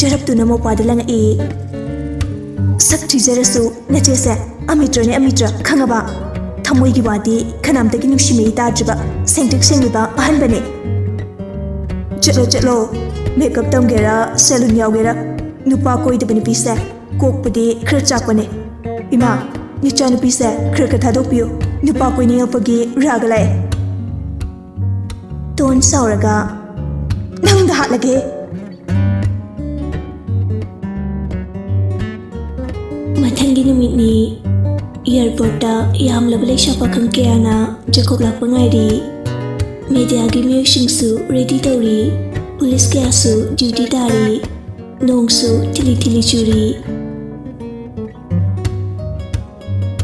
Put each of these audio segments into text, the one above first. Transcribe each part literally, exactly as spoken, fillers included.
ꯆꯔꯞꯇꯨꯅ ꯃꯧꯄ꯭ꯋꯥꯗ ꯂꯪꯉꯛꯏ꯫ "ꯁꯛ ꯊꯤꯖꯔꯁꯨ ꯅꯆꯦꯁꯦ ꯑꯃꯤꯇ꯭ꯔꯅꯦ, ꯑꯃꯤꯇ꯭ꯔ, ꯈꯪꯉꯕ? ꯊꯃꯣꯏꯒꯤ ꯋꯥꯗꯤ ꯈꯅꯥꯝꯇꯒꯤ ꯅꯨꯡꯁꯤꯃꯩ ꯇꯥꯗ꯭ꯔꯤꯕ, ꯁꯦꯡꯇ꯭ꯔꯤꯛ ꯁꯦꯡꯂꯤꯕ ꯑꯍꯟꯕꯅꯦ꯫ ꯆꯠꯂꯣ, ꯆꯠꯂꯣ, ꯃꯦꯀꯞ ꯇꯝꯒꯦꯔꯥ, ꯁꯦꯂꯨꯟ ꯌꯥꯎꯒꯦꯔꯥ, ꯅꯨꯄꯥ ꯀꯣꯏꯗꯕ ꯅꯨꯄꯤꯁꯦ ꯀꯣꯛꯄꯨꯗꯤ ꯈꯔ ꯆꯥꯛꯄꯅꯦ꯫ ꯏꯃꯥ, ꯏꯆꯥꯅꯨꯄꯤꯁꯦ ꯈꯔ ꯈꯔ ꯊꯥꯗꯣꯛꯄꯤꯌꯨ, ꯅꯨꯄꯥ ꯀꯣꯏꯅꯤꯡꯉꯛꯄꯒꯤ ꯔꯥꯒ ꯂꯥꯛꯑꯦ꯫" ꯇꯣꯟ ꯁꯥꯎꯔꯒ, "ꯅꯪꯗ ꯍꯥꯠꯂꯒꯦ!" ꯃꯊꯪꯒꯤ ꯅꯨꯃꯤꯠꯅꯤ꯫ ꯑꯦꯌꯔꯄꯣꯔꯠꯇ ꯌꯥꯝꯂꯕ ꯂꯩꯁꯥ ꯄꯥꯈꯪ ꯀꯌꯥꯅ ꯖꯦꯀꯣꯕ ꯂꯥꯛꯄ ꯉꯥꯏꯔꯤ꯫ ꯃꯦꯗꯤꯌꯥꯒꯤ ꯃꯤꯑꯣꯏꯁꯤꯡꯁꯨ ꯔꯦꯗꯤ ꯇꯧꯔꯤ꯫ ꯄꯨꯂꯤꯁ ꯀꯌꯥꯁꯨ ꯗ꯭ꯌꯨꯇꯤ ꯇꯥꯔꯤ꯫ ꯅꯣꯡꯁꯨ ꯊꯤꯂꯤ ꯊꯤꯂꯤ ꯆꯨꯔꯤ꯫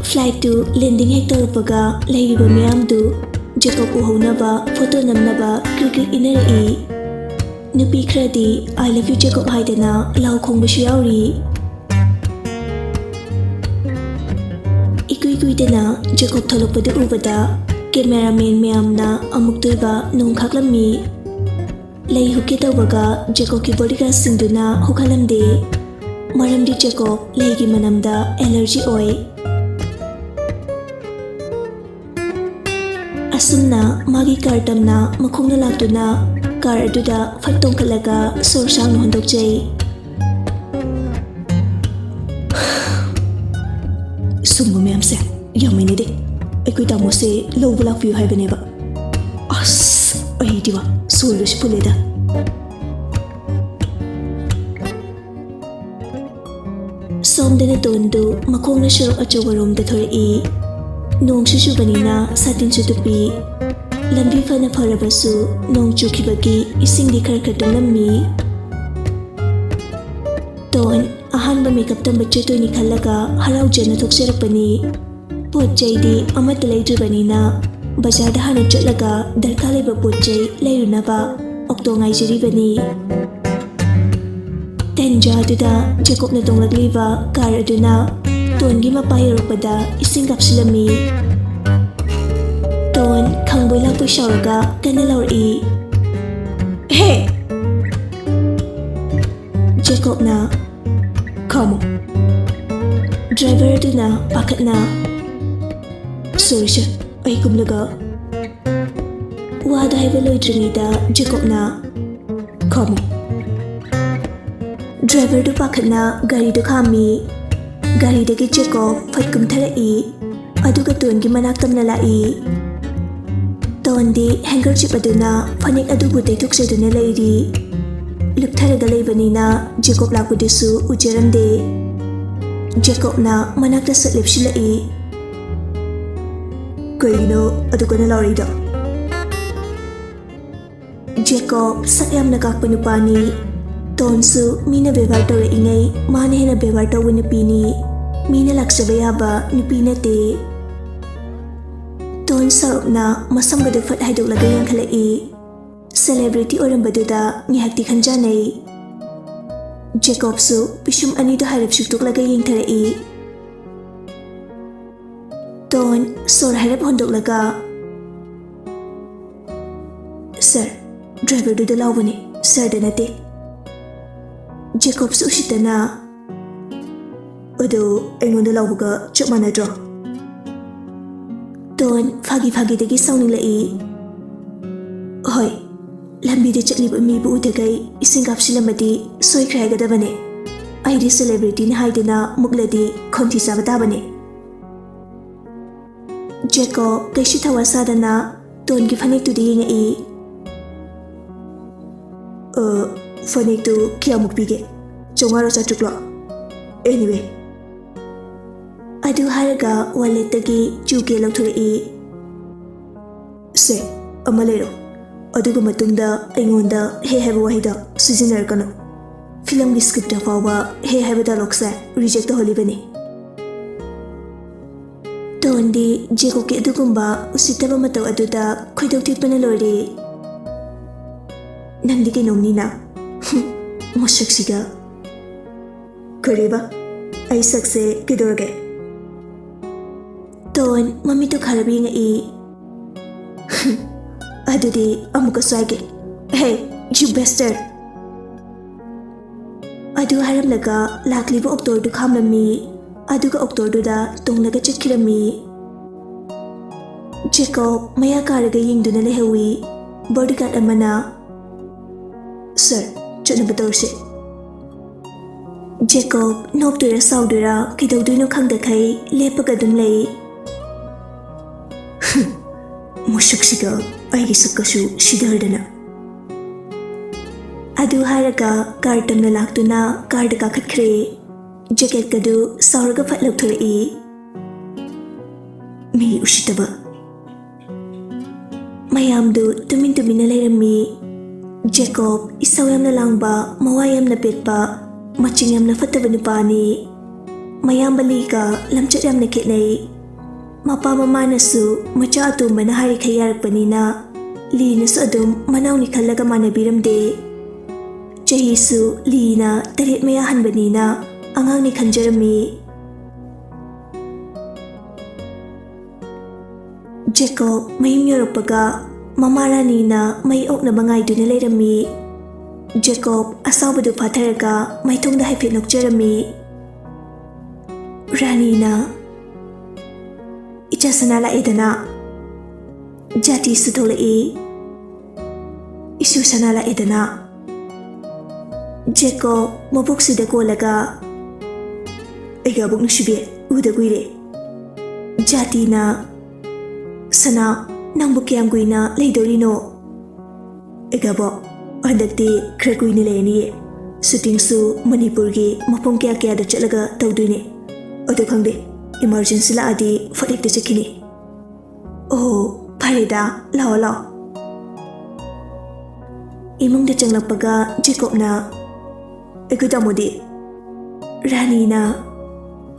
ꯐ꯭ꯂꯥꯏꯠꯇꯨ ꯂꯦꯟꯗꯤꯡ ꯍꯦꯛ ꯇꯧꯔꯛꯄꯒ ꯂꯩꯔꯤꯕ ꯃꯤꯌꯥꯝꯗꯨ ꯖꯦꯀꯣꯕ ꯎꯍꯧꯅꯕ ꯐꯣꯇꯣ ꯅꯝꯅꯕ ꯀ꯭ꯔꯤꯛ ꯀ꯭ꯔꯤꯛ ꯏꯟꯅꯔꯛꯏ꯫ ꯅꯨꯄꯤ ꯈꯔꯗꯤ "I love you ꯖꯦꯀꯣꯕ" ꯍꯥꯏꯗꯅ ꯂꯥꯎ ꯈꯣꯡꯕꯁꯨ ꯌꯥꯎꯔꯤ꯫ ꯏꯀꯨꯏ ꯀꯨꯏꯗꯅ ꯖꯦꯀꯣꯕ ꯊꯣꯛꯂꯛꯄꯗꯨ ꯎꯕꯗ ꯀꯦꯃꯦꯔꯥꯃꯦꯟ ꯃꯌꯥꯝꯅ ꯑꯃꯨꯛꯇꯣꯏꯕ ꯅꯣꯡ ꯈꯥꯛꯂꯝꯃꯤ꯫ ꯂꯩ ꯍꯨꯛꯀꯦ ꯇꯧꯕꯒ ꯖꯦꯀꯣꯕꯀꯤ ꯕꯣꯗꯤꯒꯥꯔꯗꯁꯤꯡꯗꯨꯅ ꯍꯨꯛꯍꯜꯂꯝꯗꯦ꯫ ꯃꯔꯝꯗꯤ ꯖꯦꯀꯣꯕ ꯂꯩꯒꯤ ꯃꯅꯝꯗ ꯑꯦꯂꯔꯖꯤ ꯑꯣꯏ꯫ ꯑꯁꯨꯝꯅ ꯃꯥꯒꯤ ꯀꯥꯔ ꯇꯝꯅ ꯃꯈꯣꯡꯅ ꯂꯥꯛꯇꯨꯅ ꯀꯥꯔ ꯑꯗꯨꯗ ꯐꯠ ꯇꯣꯡꯈꯠꯂꯒ ꯁꯣꯔ ꯁꯥꯡꯅ ꯍꯣꯟꯗꯣꯛꯆꯩ꯫ ꯁꯨꯝꯕ ꯃꯌꯥꯝꯁꯦ ꯌꯥꯝ ꯍꯩꯅꯗꯦ꯫ ꯑꯩꯈꯣꯏ ꯇꯥꯃꯣꯁꯦ ꯂꯧꯕ ꯂꯥꯛꯄꯤꯌꯨ ꯍꯥꯏꯕꯅꯦꯕ꯫ ꯑꯁ, ꯑꯩꯗꯤꯕ ꯁꯣꯔꯒꯁꯨ ꯐꯨꯜꯂꯦꯗ꯫ ꯁꯣꯝꯗꯅ ꯇꯣꯟꯗꯨ ꯃꯈꯣꯡꯅ ꯁꯣꯔꯣꯛ ꯑꯆꯧꯕꯔꯣꯝꯗ ꯊꯣꯔꯛꯏ꯫ ꯅꯣꯡꯁꯨ ꯆꯨꯕꯅꯤꯅ ꯁꯥꯇꯤꯟꯁꯨ ꯇꯨꯞꯄꯤ꯫ ꯂꯝꯕꯤ ꯐꯅ ꯐꯔꯕꯁꯨ ꯅꯣꯡ ꯆꯨꯈꯤꯕꯒꯤ ꯏꯁꯤꯡꯗꯤ ꯈꯔ ꯈꯔ ꯇꯨꯡꯂꯝꯃꯤ꯫ ꯇꯣꯟ ꯑꯍꯥꯟꯕ ꯃꯦꯀꯞ ꯇꯝꯕ ꯆꯠꯇꯣꯏꯅꯤ ꯈꯜꯂꯒ ꯍꯔꯥꯎꯖꯅ ꯊꯣꯛꯆꯔꯛꯄꯅꯤ꯫ ꯄꯣꯠ ꯆꯩꯗꯤ ꯑꯃꯠꯇ ꯂꯩꯗ꯭ꯔꯤꯕꯅꯤꯅ ꯕꯖꯥꯔꯗ ꯍꯥꯟꯅ ꯆꯠꯂꯒ ꯗꯔꯀꯥꯔ ꯂꯩꯕ ꯄꯣꯠ ꯆꯩ ꯂꯩꯔꯨꯅꯕ ꯑꯣꯛꯇꯣ ꯉꯥꯏꯖꯔꯤꯕꯅꯤ꯫ ꯇꯟꯖꯥꯗꯨꯗ ꯖꯦꯀꯣꯕꯅ ꯇꯣꯡꯂꯛꯂꯤꯕ ꯀꯥꯔ ꯑꯗꯨꯅ ꯇꯣꯟꯒꯤ ꯃꯄꯥ ꯌꯧꯔꯛꯄꯗ ꯏꯁꯤꯡ ꯀꯥꯞꯁꯤꯜꯂꯝꯃꯤ꯫ ꯇꯣꯟ ꯈꯪꯕꯣꯏ ꯂꯥꯛꯄꯣꯏ ꯁꯥꯎꯔꯒ ꯀꯟꯅ ꯂꯥꯎꯔꯛꯏ, "ꯍꯦ!" ꯅ ꯈꯥꯝꯃꯨ꯫ ꯗ꯭ꯔꯥꯏꯚꯔ ꯑꯗꯨꯅ ꯄꯥꯈꯠꯅ, "ꯁꯣꯔꯤ ꯁꯔ, ꯑꯩ ꯀꯨꯝꯂꯒ," ꯋꯥꯗꯣ ꯍꯥꯏꯕ ꯂꯣꯏꯗ꯭ꯔꯤꯉꯩꯗ ꯖꯦꯀꯣꯕꯅ, "ꯈꯥꯝꯃꯨ"꯫ ꯗ꯭ꯔꯥꯏꯚꯔꯗꯨ ꯄꯥꯈꯠꯅ ꯒꯥꯔꯤꯗꯨ ꯈꯥꯝꯃꯤ꯫ ꯒꯥꯔꯤꯗꯒꯤ ꯖꯦꯀꯣꯕ ꯐꯠ ꯀꯨꯝꯊꯔꯛꯏ꯫ ꯑꯗꯨꯒ ꯇꯣꯟꯒꯤ ꯃꯅꯥꯛ ꯇꯝꯅ ꯂꯥꯛꯏ꯫ ꯇꯣꯟꯗꯤ ꯍꯦꯡꯀꯔꯆꯤꯞ ꯑꯗꯨꯅ ꯐꯅꯦꯛ ꯑꯗꯨꯕꯨ ꯇꯩꯊꯣꯛꯆꯗꯨꯅ ꯂꯩꯔꯤ꯫ ꯂꯨꯞꯊꯔꯒ ꯂꯩꯕꯅꯤꯅ ꯖꯦꯀꯣꯕ ꯂꯥꯛꯄꯗꯨꯁꯨ ꯎꯖꯔꯝꯗꯦ꯫ ꯖꯦꯀꯣꯕꯅ ꯃꯅꯥꯛꯇ ꯁꯠ ꯂꯦꯞꯁꯤꯜꯂꯛꯏ꯫ "ꯀꯩꯒꯤꯅꯣ ꯑꯗꯨ ꯀꯟꯅ ꯂꯥꯎꯔꯛꯏꯗꯣ?" ꯖꯦꯀꯣꯕ ꯁꯛ ꯌꯥꯝꯅ ꯀꯥꯛꯄ ꯅꯨꯄꯥꯅꯤ꯫ ꯇꯣꯟꯁꯨ ꯃꯤꯅ ꯕꯦꯕꯥꯔ ꯇꯧꯔꯛꯏꯉꯩ ꯃꯥꯅ ꯍꯦꯟꯅ ꯕꯦꯕꯥꯔ ꯇꯧꯕ ꯅꯨꯄꯤꯅꯤ꯫ ꯃꯤꯅ ꯂꯥꯛꯆꯕ ꯌꯥꯕ ꯅꯨꯄꯤ ꯅꯠꯇꯦ꯫ ꯇꯣꯟ ꯁꯥꯎꯔꯞꯅ ꯃꯁꯝꯒꯗꯨ ꯐꯠ ꯍꯥꯏꯗꯣꯛꯂꯒ ꯌꯦꯡꯈꯠꯂꯛꯏ꯫ ꯁꯦꯂꯦꯕ꯭ꯔꯤꯇꯤ ꯑꯣꯏꯔꯝꯕꯗꯨꯗ ꯉꯥꯏꯍꯥꯛꯇꯤ ꯈꯟꯖꯥꯅꯩ꯫ ꯖꯦꯀꯣꯕꯁꯨ ꯄꯤꯁꯨꯝ ꯑꯅꯤꯗꯨ ꯍꯥꯏꯔꯞ ꯁꯨꯛꯇꯣꯛꯂꯒ ꯌꯦꯡꯊꯔꯛꯏ꯫ ꯇꯣꯟ ꯁꯣꯔ ꯍꯥꯏꯔꯞ ꯍꯣꯟꯗꯣꯛꯂꯒ, "ꯁꯔ, ꯗ꯭ꯔꯥꯏꯚꯔꯗꯨꯗ ꯂꯥꯎꯕꯅꯤ, ꯁꯔꯗ ꯅꯠꯇꯦ"꯫ ꯖꯦꯀꯣꯕꯁꯨ ꯎꯁꯤꯠꯇꯅ, "ꯑꯗꯨ ꯑꯩꯉꯣꯟꯗ ꯂꯥꯎꯕꯒ ꯆꯞ ꯃꯥꯟꯅꯗ꯭ꯔꯣ?" ꯇꯣꯟ ꯐꯥꯒꯤ ꯐꯥꯒꯤꯗꯒꯤ ꯁꯥꯎꯅꯤꯡꯂꯛꯏ꯫ "ꯍꯣꯏ, ꯂꯝꯕꯤꯗ ꯆꯠꯂꯤꯕ ꯃꯤꯕꯨ ꯎꯗꯈꯩ ꯏꯁꯤꯡ ꯀꯥꯞꯁꯤꯜꯂꯝꯃꯗꯤ ꯁꯣꯏꯈ꯭ꯔꯦ ꯍꯥꯏꯒꯗꯕꯅꯦ꯫ ꯑꯩꯗꯤ ꯁꯦꯂꯦꯕ꯭ꯔꯤꯇꯤꯅꯤ ꯍꯥꯏꯗꯨꯅ ꯃꯨꯛꯂꯗꯤ ꯈꯣꯟꯊꯤ ꯆꯥꯕ ꯇꯥꯕꯅꯦ"꯫ ꯖꯦꯀꯣꯕ ꯀꯩꯁꯨ ꯊꯋꯥ ꯁꯥꯗꯅ ꯇꯣꯟꯒꯤ ꯐꯅꯦꯛꯇꯨꯗ ꯌꯦꯡꯉꯛꯏ꯫ "ꯑ, ꯐꯅꯦꯛꯇꯨ ꯀꯌꯥꯃꯨꯛ ꯄꯤꯒꯦ? ꯆꯥꯝꯃꯉꯥꯔꯣ ꯆꯥꯇ꯭ꯔꯨꯛꯂꯣ? Anyway"꯫ ꯑꯗꯨ ꯍꯥꯏꯔꯒ ꯋꯥꯂꯦꯠꯇꯒꯤ ꯆꯨ ꯀꯦ ꯂꯧꯊꯣꯔꯛꯏ꯫ "ꯁꯦ, ꯑꯃ ꯂꯩꯔꯣ꯫ ꯑꯗꯨꯒ ꯃꯇꯨꯡꯗ ꯑꯩꯉꯣꯟꯗ ꯍꯦ ꯍꯥꯏꯕ ꯋꯥꯍꯩꯗꯣ ꯁꯤꯖꯤꯟꯅꯔꯛꯀꯅꯨ꯫ ꯐꯤꯂꯝꯒꯤ ꯁ꯭ꯀ꯭ꯔꯤꯞꯇ ꯐꯥꯎꯕ ꯍꯦ ꯍꯥꯏꯕ ꯗꯥꯏꯂꯣꯛꯁꯦ ꯔꯤꯖꯦꯛ ꯇꯧꯍꯜꯂꯤꯕꯅꯤ"꯫ ꯇꯣꯟꯗꯤ ꯖꯦꯀꯣꯕꯀꯤ ꯑꯗꯨꯒꯨꯝꯕ ꯎꯁꯤꯠꯇꯕ ꯃꯇꯧ ꯑꯗꯨꯗ ꯈꯣꯏꯗꯧ ꯊꯤꯠꯄꯅ ꯂꯣꯏꯔꯦ꯫ "ꯅꯪꯗꯤ ꯀꯩꯅꯣꯝꯅꯤꯅ꯫ ꯃꯁꯛꯁꯤꯒ"꯫ "ꯀꯔꯤꯕ? ꯑꯩ ꯁꯛꯁꯦ ꯀꯩꯗꯧꯔꯒꯦ?" ꯇꯣꯟ ꯃꯃꯤꯠꯇꯨ ꯈꯥꯔꯞ ꯌꯦꯡꯉꯛꯏ꯫ "ꯑꯗꯨꯗꯤ ꯑꯃꯨꯛꯀꯁꯨ ꯍꯥꯏꯒꯦ꯫ Hey, you bastard!" ꯑꯗꯨ ꯍꯥꯏꯔꯝꯂꯒ ꯂꯥꯛꯂꯤꯕ ꯑꯣꯛꯇꯣꯗꯨ ꯈꯥꯝꯂꯝꯃꯤ꯫ ꯑꯗꯨꯒ ꯑꯣꯛꯇꯣꯗꯨꯗ ꯇꯣꯡꯂꯒ ꯆꯠꯈꯤꯔꯝꯃꯤ꯫ ꯖꯦꯀꯣꯕ ꯃꯌꯥ ꯀꯥꯔꯒ ꯌꯦꯡꯗꯨꯅ ꯂꯩꯍꯧꯏ꯫ ꯕꯣꯗꯤꯒꯥꯔꯗ ꯑꯃꯅ, "ꯁꯥꯔ, ꯆꯠꯅꯕ ꯇꯧꯔꯁꯤ꯫" ꯖꯦꯀꯣꯕ ꯅꯣꯛꯇꯣꯏꯔꯥ ꯁꯥꯎꯗꯣꯏꯔꯥ ꯀꯩꯗꯧꯗꯣꯏꯅꯣ ꯈꯪꯗꯈꯩ ꯂꯦꯞꯄꯒ ꯑꯗꯨꯝ ꯂꯩ꯫ "ꯃꯁꯛꯁꯤꯒ ꯑꯩꯒꯤ ꯁꯛꯀꯁꯨ ꯁꯤꯗꯔꯗꯅ꯫" ꯑꯗꯨ ꯍꯥꯏꯔꯒ ꯀꯥꯔ ꯇꯝꯅ ꯂꯥꯛꯇꯨꯅ ꯀꯥꯔꯗ ꯀꯥꯈꯠꯈ꯭ꯔꯦ꯫ ꯖꯦꯀꯦꯠꯀꯗꯨ ꯁꯥꯎꯔꯒ ꯐꯠ ꯂꯧꯊꯣꯔꯛꯏ꯫ ꯃꯤ ꯎꯁꯤꯠꯇꯕ꯫ ꯃꯌꯥꯝꯗꯨ ꯇꯨꯃꯤꯟ ꯇꯨꯃꯤꯟꯅ ꯂꯩꯔꯝꯃꯤ꯫ ꯖꯦꯀꯣꯕ ꯏꯁꯧ ꯌꯥꯝꯅ ꯂꯥꯡꯕ, ꯃꯋꯥ ꯌꯥꯝꯅ ꯄꯦꯠꯄ, ꯃꯆꯤꯡ ꯌꯥꯝꯅ ꯐꯠꯇꯕ ꯅꯨꯄꯥꯅꯤ꯫ ꯃꯌꯥꯝꯕ ꯂꯤꯒ ꯂꯝꯆꯠ ꯌꯥꯝꯅ ꯈꯦꯠꯅꯩ꯫ ꯃꯄꯥ ꯃꯃꯥꯅꯁꯨ ꯃꯆꯥ ꯑꯇꯣꯝꯕꯅ ꯍꯥꯏꯔꯤꯈꯩ ꯌꯥꯔꯛꯄꯅꯤꯅ ꯂꯤꯅꯁꯨ ꯑꯗꯨꯝ ꯃꯅꯥꯎꯅꯤ ꯈꯜꯂꯒ ꯃꯥꯟꯅꯕꯤꯔꯝꯗꯦ꯫ ꯆꯍꯤꯁꯨ ꯂꯤꯅ ꯇꯔꯦꯠ ꯃꯌꯥ ꯍꯟꯕꯅꯤꯅ ꯑꯉꯥꯡꯅꯤ ꯈꯟꯖꯔꯝꯃꯤ꯫ ꯖꯦꯀꯣꯕ ꯃꯌꯨꯝ ꯌꯧꯔꯛꯄꯒ ꯃꯃꯥ ꯔꯥꯅꯤꯅ ꯃꯩ ꯑꯣꯛꯅꯕ ꯉꯥꯏꯗꯨꯅ ꯂꯩꯔꯝꯃꯤ꯫ ꯖꯦꯀꯣꯕ ꯑꯁꯥꯎꯕꯗꯨ ꯐꯥꯊꯔꯒ ꯃꯥꯏꯊꯣꯡꯗ ꯍꯥꯏꯐꯦꯠ ꯅꯣꯛꯆꯔꯝꯃꯤ꯫ ꯔꯥꯅꯤꯅ, "ꯏꯆꯥ ꯁꯅꯥ ꯂꯥꯛꯑꯦꯗꯅ꯫" ꯖꯥꯇꯤꯁꯨ ꯊꯣꯛꯂꯛꯏ꯫ "ꯏꯁꯨ ꯁꯅꯥ ꯂꯥꯛꯑꯦꯗꯅ꯫" ꯖꯦꯀꯣꯕ ꯃꯕꯨꯛꯁꯤꯗ ꯀꯣꯜꯂꯒ, "ꯑꯩꯒꯤ ꯑꯕꯨꯛ ꯅꯨꯡꯁꯤꯕꯤ, ꯎꯗ ꯀꯨꯏꯔꯦ꯫" ꯖꯥꯇꯤꯅ, "ꯁꯅꯥ, ꯅꯪꯕꯨ ꯀꯌꯥꯝ ꯀꯨꯏꯅ ꯂꯩꯗꯧꯔꯤꯅꯣ?" "ꯑꯩꯒꯤ ꯑꯕꯣꯛ, ꯍꯟꯗꯛꯇꯤ ꯈꯔ ꯀꯨꯏꯅ ꯂꯩꯔꯅꯤꯌꯦ꯫ ꯁꯨꯇꯤꯡꯁꯨ ꯃꯅꯤꯄꯨꯔꯒꯤ ꯃꯐꯝ ꯀꯌꯥ ꯀꯌꯥꯗ ꯆꯠꯂꯒ ꯇꯧꯗꯣꯏꯅꯦ꯫ ꯑꯗꯨ ꯈꯪꯗꯦ, ꯏꯃꯥꯔꯖꯦꯟꯁꯤ ꯂꯥꯛꯑꯗꯤ ꯐꯠ ꯍꯦꯛꯇ ꯆꯠꯈꯤꯅꯤ꯫" "ꯑꯣ, ꯐꯔꯦꯗ, ꯂꯥꯛꯑꯣ, ꯂꯥꯛꯑꯣ꯫" ꯏꯃꯨꯡꯗ ꯆꯪꯂꯛꯄꯒ ꯖꯦꯀꯣꯕꯅ, "ꯑꯩꯈꯣꯏ ꯇꯥꯃꯣꯗꯤ?" ꯔꯥꯅꯤꯅ,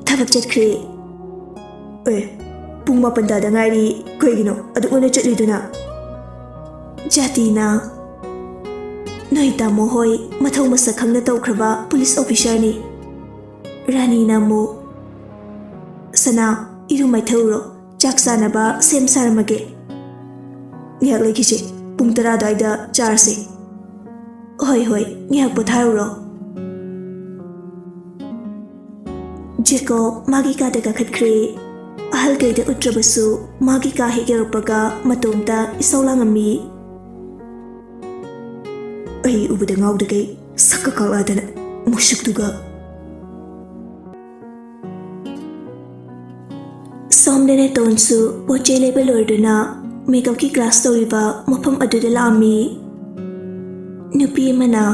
"ꯊꯕꯛ ꯆꯠꯈ꯭ꯔꯦ꯫" "ꯑꯦ, ꯄꯨꯡ ꯃꯥꯄꯟ ꯇꯥꯗ ꯉꯥꯏꯔꯤ, ꯀꯩꯒꯤꯅꯣ ꯑꯗꯨꯛ ꯉꯟꯅ ꯆꯠꯂꯤꯗꯨꯅ?" ꯖꯥꯇꯤꯅ, "ꯅꯣꯏ ꯇꯥꯃꯣ ꯍꯣꯏ ꯃꯊꯧ ꯃꯁꯛ ꯈꯪꯅ ꯇꯧꯈ꯭ꯔꯕ ꯄꯨꯂꯤꯁ ꯑꯣꯐꯤꯁꯥꯔꯅꯤ꯫" ꯔꯥꯅꯤꯅ ꯑꯃꯨꯛ, "ꯁꯅꯥ, ꯏꯔꯨ ꯃꯥꯏꯊꯔꯨꯔꯣ, ꯆꯥꯛ ꯆꯥꯅꯕ ꯁꯦꯝ ꯁꯥꯔꯝꯃꯒꯦ꯫" "ꯉꯥꯏꯍꯥꯛ ꯂꯩꯈꯤꯁꯦ, ꯄꯨꯡ ꯇꯔꯥ ꯑꯗꯨꯋꯥꯏꯗ ꯆꯥꯔꯁꯦ꯫" "ꯍꯣꯏ, ꯍꯣꯏ, ꯉꯥꯏꯍꯥꯛ ꯄꯣꯊꯥꯔꯨꯔꯣ꯫" ꯖꯦꯀꯣꯕ ꯃꯥꯒꯤ ꯀꯥꯗ ꯀꯥꯈꯠꯈ꯭ꯔꯦ꯫ ꯑꯍꯜꯈꯩꯗ ꯎꯠꯇ꯭ꯔꯕꯁꯨ ꯃꯥꯒꯤ ꯀꯥ ꯍꯦꯛ ꯌꯧꯔꯛꯄꯒ ꯃꯇꯣꯝꯇ ꯏꯁꯧ ꯂꯥꯡꯉꯝꯃꯤ꯫ "ꯑꯩ ꯎꯕꯗ ꯉꯥꯎꯗꯈꯩ ꯁꯛꯀ ꯀꯥꯛꯂꯛꯑꯗꯅ ꯃꯨꯁꯨꯛꯇꯨꯒ!" ꯁꯣꯝꯗꯅ ꯇꯣꯟꯁꯨ ꯄꯣꯠ ꯆꯩ ꯂꯩꯕ ꯂꯣꯏꯔꯗꯨꯅ ꯃꯦꯀꯞꯀꯤ ꯀ꯭ꯂꯥꯁ ꯇꯧꯔꯤꯕ ꯃꯐꯝ ꯑꯗꯨꯗ ꯂꯥꯛꯑꯝꯃꯤ꯫ ꯅꯨꯄꯤ ꯑꯃꯅ,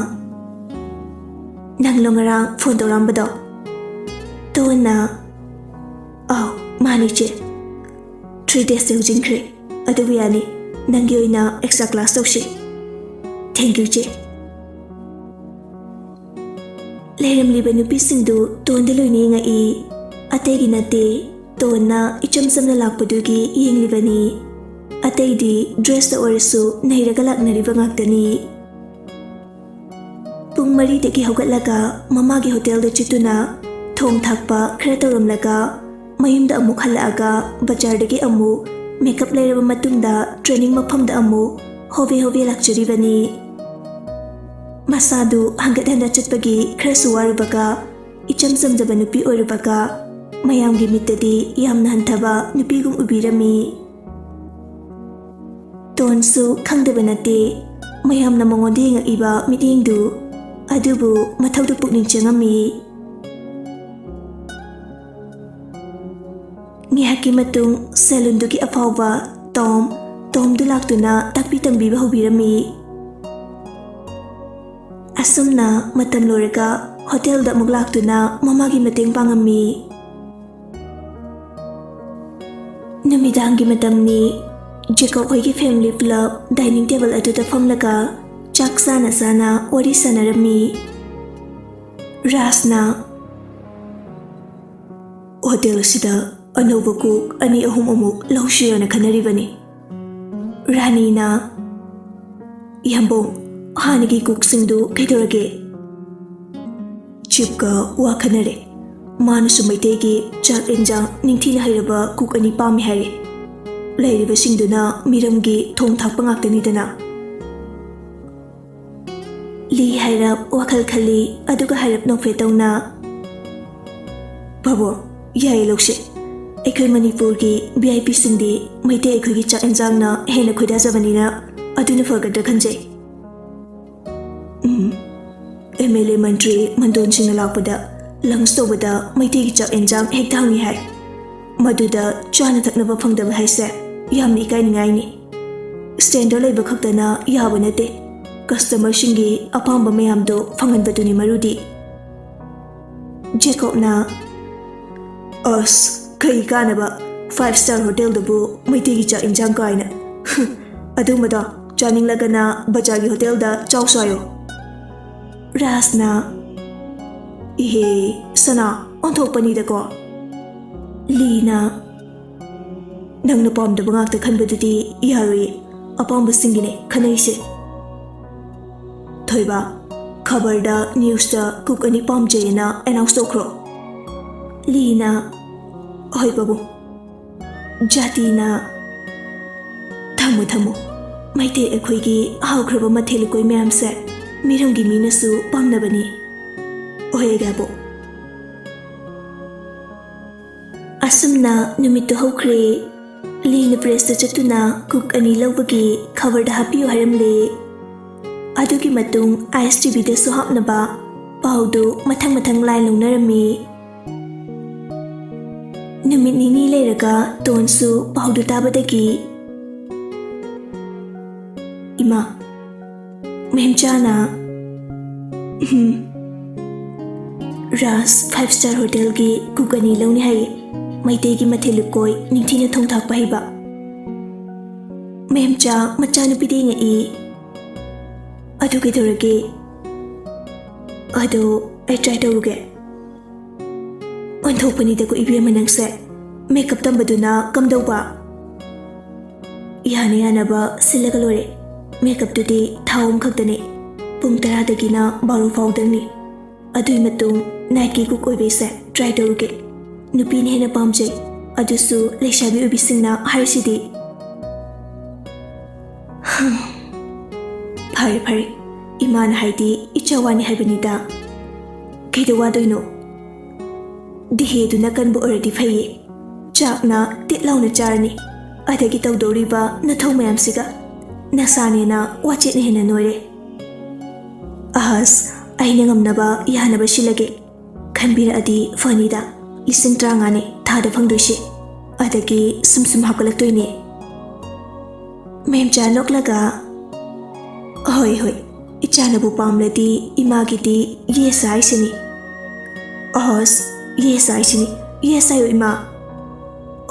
"ꯅꯪꯂꯣ ꯉꯔꯥꯡ ꯐꯣꯟ ꯇꯧꯔꯛꯑꯝꯕꯗꯣ?" ꯇꯣꯟꯅ, "ꯑꯥꯎ, ꯃꯥꯅꯤ ꯏꯆꯦ꯫ ꯊ꯭ꯔꯤ ꯗꯦꯖꯇ ꯍꯧꯖꯤꯟꯈ꯭ꯔꯦ꯫ ꯑꯗꯨꯕꯨ ꯌꯥꯅꯤ, ꯅꯪꯒꯤ ꯑꯣꯏꯅ ꯑꯦꯛꯁꯇ꯭ꯔꯥ ꯀ꯭ꯂꯥꯁ ꯇꯧꯁꯤ꯫ ꯊꯦꯡꯀ꯭ꯌꯨ ꯏꯆꯦ꯫" ꯂꯩꯔꯝꯂꯤꯕ ꯅꯨꯄꯤꯁꯤꯡꯗꯨ ꯇꯣꯟꯗ ꯂꯣꯏꯅ ꯌꯦꯡꯉꯛꯏ꯫ ꯑꯇꯩꯒꯤ ꯅꯠꯇꯦ, ꯇꯣꯟꯅ ꯏꯆꯝ ꯆꯝꯅ ꯂꯥꯛꯄꯗꯨꯒꯤ ꯌꯦꯡꯂꯤꯕꯅꯤ꯫ ꯑꯇꯩꯗꯤ ꯗ꯭ꯔꯦꯁꯇ ꯑꯣꯏꯔꯁꯨ ꯅꯩꯔꯒ ꯂꯥꯛꯅꯔꯤꯕ ꯉꯥꯛꯇꯅꯤ꯫ ꯄꯨꯡ ꯃꯔꯤꯗꯒꯤ ꯍꯧꯒꯠꯂꯒ ꯃꯃꯥꯒꯤ ꯍꯣꯇꯦꯜꯗ ꯆꯠꯇꯨꯅ ꯊꯣꯡ ꯊꯥꯛꯄ ꯈꯔ ꯇꯧꯔꯝꯂꯒ ꯃꯌꯨꯝꯗ ꯑꯃꯨꯛ ꯍꯜꯂꯛꯑꯒ ꯕꯖꯥꯔꯗꯒꯤ ꯑꯃꯨꯛ ꯃꯦꯀꯞ ꯂꯩꯔꯕ ꯃꯇꯨꯡꯗ ꯇ꯭ꯔꯦꯅꯤꯡ ꯃꯐꯝꯗ ꯑꯃꯨꯛ ꯍꯣꯕꯦ ꯍꯣꯕꯦ ꯂꯥꯛꯆꯔꯤꯕꯅꯤ꯫ ꯃꯁꯥꯗꯨ ꯍꯟꯒꯠ ꯍꯟꯗ ꯆꯠꯄꯒꯤ ꯈꯔꯁꯨ ꯋꯥꯔꯨꯕꯒ, ꯏꯆꯝ ꯆꯝꯖꯕ ꯅꯨꯄꯤ ꯑꯣꯏꯔꯨꯕꯒ, ꯃꯌꯥꯝꯒꯤ ꯃꯤꯠꯇꯗꯤ ꯌꯥꯝꯅ ꯍꯟꯊꯕ ꯅꯨꯄꯤꯒꯨꯝ ꯎꯕꯤꯔꯝꯃꯤ꯫ ꯇꯣꯟꯁꯨ ꯈꯪꯗꯕ ꯅꯠꯇꯦ, ꯃꯌꯥꯝꯅ ꯃꯉꯣꯟꯗ ꯌꯦꯡꯉꯛꯏꯕ ꯃꯤꯠꯌꯦꯡꯗꯨ꯫ ꯑꯗꯨꯕꯨ ꯃꯊꯧꯗꯨ ꯄꯨꯛꯅꯤꯡ ꯆꯪꯉꯝꯃꯤ꯫ ꯉꯥꯏꯍꯥꯛꯀꯤ ꯃꯇꯨꯡ ꯁꯦꯂꯨꯟꯗꯨꯒꯤ ꯑꯐꯥꯎꯕ ꯇꯣꯝ, ꯇꯣꯝꯗꯨ ꯂꯥꯛꯇꯨꯅ ꯇꯥꯛꯄꯤ ꯇꯝꯕꯤꯕ ꯍꯧꯕꯤꯔꯝꯃꯤ꯫ ꯑꯁꯨꯝꯅ ꯃꯇꯝ ꯂꯣꯏꯔꯒ ꯍꯣꯇꯦꯜꯗ ꯑꯃꯨꯛ ꯂꯥꯛꯇꯨꯅ ꯃꯃꯥꯒꯤ ꯃꯇꯦꯡ ꯄꯥꯡꯉꯝꯃꯤ꯫ ꯅꯨꯃꯤꯗꯥꯡꯒꯤ ꯃꯇꯝꯅꯤ꯫ ꯖꯦꯀꯣꯕ ꯍꯣꯏꯒꯤ ꯐꯦꯃꯤꯂꯤ ꯄꯨꯂꯞ ꯗꯥꯏꯅꯤꯡ ꯇꯦꯕꯜ ꯑꯗꯨꯗ ꯐꯝꯂꯒ ꯆꯥꯛ ꯆꯥꯅ ꯆꯥꯅ ꯋꯥꯔꯤ ꯁꯥꯟꯅꯔꯝꯃꯤ꯫ ꯔꯥꯖꯅ, "ꯍꯣꯇꯦꯜ ꯑꯁꯤꯗ ꯑꯅꯧꯕ ꯀꯨꯛ ꯑꯅꯤ ꯑꯍꯨꯝ ꯑꯃꯨꯛ ꯂꯧꯁꯤꯔꯅ ꯈꯟꯅꯔꯤꯕꯅꯤ꯫" ꯔꯥꯅꯤꯅ, "ꯏꯌꯥꯝꯕꯣꯡ, ꯍꯥꯟꯅꯒꯤ ꯀꯨꯛꯁꯤꯡꯗꯨ ꯀꯩꯗꯧꯔꯒꯦ?" ꯆꯤꯞꯀ ꯋꯥ ꯈꯟꯅꯔꯦ꯫ ꯃꯥꯅꯁꯨ ꯃꯩꯇꯩꯒꯤ ꯆꯥꯛ ꯏꯟꯖꯥꯡ ꯅꯤꯡꯊꯤꯅ ꯍꯩꯔꯕ ꯀꯨꯛ ꯑꯅꯤ ꯄꯥꯝꯃꯤ ꯍꯥꯏꯔꯦ꯫ ꯂꯩꯔꯤꯕꯁꯤꯡꯗꯨꯅ ꯃꯤꯔꯝꯒꯤ ꯊꯣꯡ ꯊꯥꯛꯄ ꯉꯥꯛꯇꯅꯤꯗꯅ꯫ ꯂꯤ ꯍꯥꯏꯔꯞ ꯋꯥꯈꯜ ꯈꯜꯂꯤ, ꯑꯗꯨꯒ ꯍꯥꯏꯔꯞ ꯅꯣꯛꯐꯦꯠ ꯇꯧꯅ, ꯄꯥꯕꯨꯡ, ꯌꯥꯏꯌꯦ, ꯂꯧꯁꯤ꯫ ꯑꯩꯈꯣꯏ ꯃꯅꯤꯄꯨꯔꯒꯤ ꯚꯤ ꯑꯥꯏ ꯄꯤꯁꯤꯡꯗꯤ ꯃꯩꯇꯩ ꯑꯩꯈꯣꯏꯒꯤ ꯆꯥꯛ ꯌꯦꯟꯁꯥꯡꯅ ꯍꯦꯟꯅ ꯈꯣꯏꯗꯥꯖꯕꯅꯤꯅ ꯑꯗꯨꯅ ꯐꯒꯗ꯭ꯔꯥ ꯈꯟꯖꯩ꯫ ꯎꯝ, ꯑꯦꯝ ꯑꯦꯜ ꯑꯦ ꯃꯟꯇ꯭ꯔꯤ ꯃꯟꯗꯣꯟꯁꯤꯡꯅ ꯂꯥꯛꯄꯗ ꯂꯟꯆ ꯇꯧꯕꯗ ꯃꯩꯇꯩꯒꯤ ꯆꯥꯛ ꯌꯦꯟꯁꯥꯡ ꯍꯦꯛꯇ ꯍꯪꯉꯤ ꯍꯥꯏ꯫ ꯃꯗꯨꯗ ꯆꯥꯅ ꯊꯛꯅꯕ ꯐꯪꯗꯕ ꯍꯥꯏꯁꯦ ꯌꯥꯝꯅ ꯏꯀꯥꯏꯅꯤꯡꯉꯥꯏꯅꯤ꯫ ꯁ꯭ꯇꯦꯟꯗꯔ ꯂꯩꯕ ꯈꯛꯇꯅ ꯌꯥꯕ ꯅꯠꯇꯦ, ꯀꯁꯇꯃꯔꯁꯤꯡꯒꯤ ꯑꯄꯥꯝꯕ ꯃꯌꯥꯝꯗꯣ ꯐꯪꯍꯟꯕꯗꯨꯅꯤ ꯃꯔꯨꯗꯤ꯫ ꯖꯦꯀꯣꯕꯅ, "ꯑꯁ, ꯀꯩ ꯀꯥꯟꯅꯕ, ꯐꯥꯏꯚ ꯁ꯭ꯇꯥꯔ ꯍꯣꯇꯦꯜꯗꯕꯨ ꯃꯩꯇꯩꯒꯤ ꯆꯥꯛ ꯏꯟꯁꯥꯡ ꯀꯥꯏꯅ꯫ ꯑꯗꯨꯝꯕꯗꯣ ꯆꯥꯅꯤꯡꯂꯒꯅ ꯕꯖꯥꯔꯒꯤ ꯍꯣꯇꯦꯜꯗ ꯆꯥꯎꯁꯨ ꯍꯥꯏꯌꯣ꯫" ꯔꯥꯖꯅ, "ꯏꯍꯦ, ꯁꯅꯥ, ꯑꯣꯟꯊꯣꯛꯄꯅꯤꯗꯀꯣ꯫" ꯂꯤꯅ, "ꯅꯪꯅ ꯄꯥꯝꯗꯕ ꯉꯥꯛꯇ ꯈꯟꯕꯗꯨꯗꯤ ꯌꯥꯔꯣꯏꯌꯦ, ꯑꯄꯥꯝꯕꯁꯤꯡꯒꯤꯅꯦ ꯈꯟꯅꯔꯤꯁꯦ꯫" ꯊꯣꯏꯕ, "ꯈꯕꯔꯗ, ꯅ꯭ꯌꯨꯁꯇ ꯀꯨꯛ ꯑꯅꯤ ꯄꯥꯝꯖꯩꯌꯦꯅ ꯑꯦꯅꯥꯎꯟꯁ ꯇꯧꯈ꯭ꯔꯣ꯫" ꯂꯤꯅ, "ꯍꯣꯏ ꯄꯥꯕꯨꯡ꯫" ꯖꯥꯇꯤꯅ, "ꯊꯝꯃꯨ ꯊꯝꯃꯨ, ꯃꯩꯇꯩ ꯑꯩꯈꯣꯏꯒꯤ ꯍꯥꯎꯈ꯭ꯔꯕ ꯃꯊꯦꯜ ꯂꯨꯀꯣꯏ ꯃꯌꯥꯝꯁꯦ ꯃꯤꯔꯝꯒꯤ ꯃꯤꯅꯁꯨ ꯄꯥꯝꯅꯕꯅꯤ꯫ ꯑꯣꯏꯔꯒꯦ ꯑꯕꯣꯛ꯫" ꯑꯁꯨꯝꯅ ꯅꯨꯃꯤꯠꯇꯨ ꯍꯧꯈ꯭ꯔꯦ꯫ ꯂꯤꯅ ꯄ꯭ꯔꯦꯁꯇ ꯆꯠꯇꯨꯅ ꯀꯨꯛ ꯑꯅꯤ ꯂꯧꯕꯒꯤ ꯈꯕꯔꯗ ꯍꯥꯞꯄꯤꯌꯨ ꯍꯥꯏꯔꯝꯂꯦ꯫ ꯑꯗꯨꯒꯤ ꯃꯇꯨꯡ ꯑꯥꯏ ꯑꯦꯁ ꯇꯤ ꯚꯤꯗꯁꯨ ꯍꯥꯞꯅꯕ ꯄꯥꯎꯗꯨ ꯃꯊꯪ ꯃꯊꯪ ꯂꯥꯏꯟ ꯂꯧꯅꯔꯝꯃꯤ꯫ ꯅꯨꯃꯤꯠ ꯅꯤꯅꯤ ꯂꯩꯔꯒ ꯇꯣꯟꯁꯨ ꯄꯥꯎꯗꯨ ꯇꯥꯕꯗꯒꯤ, "ꯏꯃꯥ, ꯃꯦꯝꯆꯥꯅ, ꯎꯝ, ꯔꯥꯖ ꯐꯥꯏꯚ ꯁ꯭ꯇꯥꯔ ꯍꯣꯇꯦꯜꯒꯤ ꯀꯨꯛ ꯑꯅꯤ ꯂꯧꯅꯤ ꯍꯥꯏꯌꯦ꯫ ꯃꯩꯇꯩꯒꯤ ꯃꯊꯦꯜ ꯂꯨꯀꯣꯏ ꯅꯤꯡꯊꯤꯅ ꯊꯣꯡ ꯊꯥꯛꯄ ꯍꯩꯕ꯫" ꯃꯦꯝꯆꯥ ꯃꯆꯥꯅꯨꯄꯤꯗ ꯌꯦꯡꯉꯛꯏ꯫ "ꯑꯗꯨ ꯀꯩꯗꯧꯔꯒꯦ?" "ꯑꯗꯣ ꯑꯩ ꯇ꯭ꯔꯥꯏ ꯇꯧꯔꯨꯒꯦ꯫" "ꯑꯣꯟꯊꯣꯛꯄꯅꯤꯗꯀꯣ ꯏꯕꯦꯝꯃ ꯅꯪꯁꯦ꯫ ꯃꯦꯀꯞ ꯇꯝꯕꯗꯨꯅ ꯀꯝꯗꯧꯕ?" "ꯌꯥꯅ ꯌꯥꯅꯕ ꯁꯤꯜꯂꯒ ꯂꯣꯏꯔꯦ꯫ ꯃꯦꯀꯞꯇꯨꯗꯤ ꯊꯥ ꯑꯍꯨꯝ ꯈꯛꯇꯅꯦ꯫ ꯄꯨꯡ ꯇꯔꯥꯗꯒꯤꯅ ꯕꯥꯔꯣ ꯐꯥꯎꯗꯪꯅꯤ꯫ ꯑꯗꯨꯒꯤ ꯃꯇꯨꯡ ꯅꯥꯏꯠꯀꯤ ꯀꯨꯛ ꯑꯣꯏꯕꯩꯁꯦ ꯇ꯭ꯔꯥꯏ ꯇꯧꯔꯨꯒꯦ꯫ ꯅꯨꯄꯤꯅ ꯍꯦꯟꯅ ꯄꯥꯝꯖꯩ, ꯑꯗꯨꯁꯨ ꯂꯩꯁꯥꯕꯤ ꯑꯣꯏꯕꯤꯁꯤꯡꯅ ꯍꯥꯏꯔꯤꯁꯤꯗꯤ꯫" "ꯐꯔꯦ ꯐꯔꯦ, ꯏꯃꯥꯅ ꯍꯥꯏꯗꯤ ꯏꯆꯥ ꯋꯥꯅꯤ ꯍꯥꯏꯕꯅꯤꯗ꯫ ꯀꯩꯗꯧ ꯋꯥꯗꯣꯏꯅꯣ? ꯗꯤꯍꯦꯗꯨꯅ ꯀꯟꯕ ꯑꯣꯏꯔꯗꯤ ꯐꯩꯌꯦ꯫ ꯆꯥꯛꯅ ꯇꯤꯠ ꯂꯥꯎꯅ ꯆꯥꯔꯅꯤ꯫ ꯑꯗꯒꯤ ꯇꯧꯗꯧꯔꯤꯕ ꯅꯊꯧ ꯃꯌꯥꯝꯁꯤꯒ ꯅꯁꯥꯅꯦꯅ ꯋꯥꯆꯦꯠꯅ ꯍꯦꯟꯅ ꯅꯣꯏꯔꯦ꯫ ꯑꯍꯁ, ꯑꯩꯅ ꯉꯝꯅꯕ ꯌꯥꯅꯕ ꯁꯤꯜꯂꯒꯦ꯫ ꯈꯟꯕꯤꯔꯛꯑꯗꯤ ꯐꯅꯤꯗ꯫ ꯂꯤꯁꯤꯡ ꯇꯔꯥꯃꯉꯥꯅꯤ ꯊꯥꯗ ꯐꯪꯗꯣꯏꯁꯦ꯫ ꯑꯗꯒꯤ ꯁꯨꯝ ꯁꯨꯝ ꯍꯥꯞꯀꯠꯂꯛꯇꯣꯏꯅꯦ꯫ ꯃꯦꯝꯆꯥ ꯅꯣꯛꯂꯒ, "ꯍꯣꯏ, ꯍꯣꯏ, ꯏꯆꯥꯅꯕꯨ ꯄꯥꯝꯂꯗꯤ ꯏꯃꯥꯒꯤꯗꯤ ꯌꯦꯁ ꯍꯥꯏꯁꯤꯅꯤ꯫" "ꯑꯍꯁ, ꯌꯦꯁ ꯍꯥꯏꯁꯤꯅꯤ, ꯌꯦꯁ ꯍꯥꯏꯌꯨ ꯏꯃꯥ꯫"